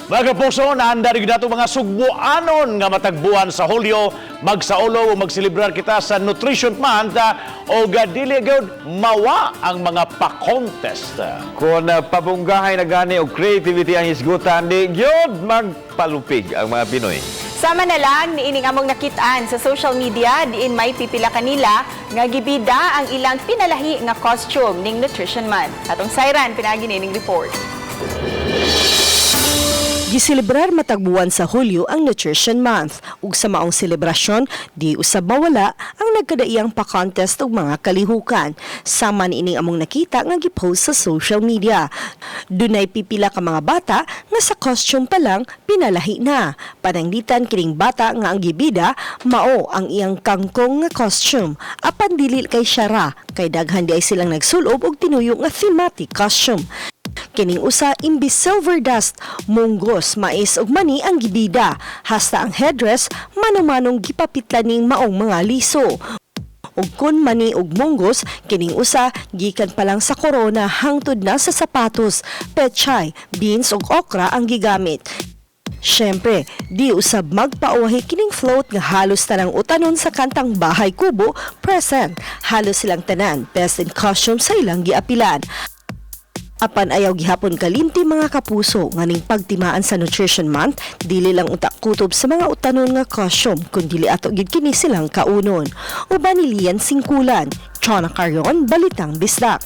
Mga kapuso, naanda rin nato mga sugbuanon nga matagbuan sa Hulyo, magsaolo o magselebrar kita sa Nutrition Month o dili gyud mawa ang mga pa-contest. Kung pabunggahay na gani og creativity ang hisgutan, di gyud magpalupig ang mga Pinoy. Sama na lang niining among nakitaan sa social media diin may pipila kanila nga gibida ang ilang pinalahi nga costume ning Nutrition Month. Atong sayran pinaagi niining report. Giselebrar matagbuwan sa Hulyo ang Nutrition Month ug sa maong selebrasyon di usab mawala ang nagkadaiyang pa-contest og mga kalihukan. Sama niining among nakita nga gipost sa social media. Dunay pipila ka mga bata nga sa costume pa lang pinalahi na. Pananglitan kining bata nga ang gibida mao ang iyang kangkong nga costume. Apan dili kay siya ra kay daghan di ay silang nagsulob og tinuyo nga thematic costume. Kining usa imbis silver dust, munggos, mais ug mani ang gibida. Hasta ang headdress manumanong gipapitla ning maong mga liso. Ug kun mani ug munggos, kining usa gikan pa lang sa corona hangtod na sa sapatos, pechay, beans ug okra ang gigamit. Siyempre, di usab magpauwahi kining float nga halos tanang utanon sa kantang Bahay Kubo present. Halos silang tanan, best in costume sa ilang giapilan. Apan ayaw gihapon kalimti, mga kapuso, nga ning pagtimaan sa Nutrition Month, dili lang unta kutob sa mga utanon nga costume kun dili ato gid kini silang kaunon. Uban ni Lian Singkulan, Chona Carion, Balitang Bisdak.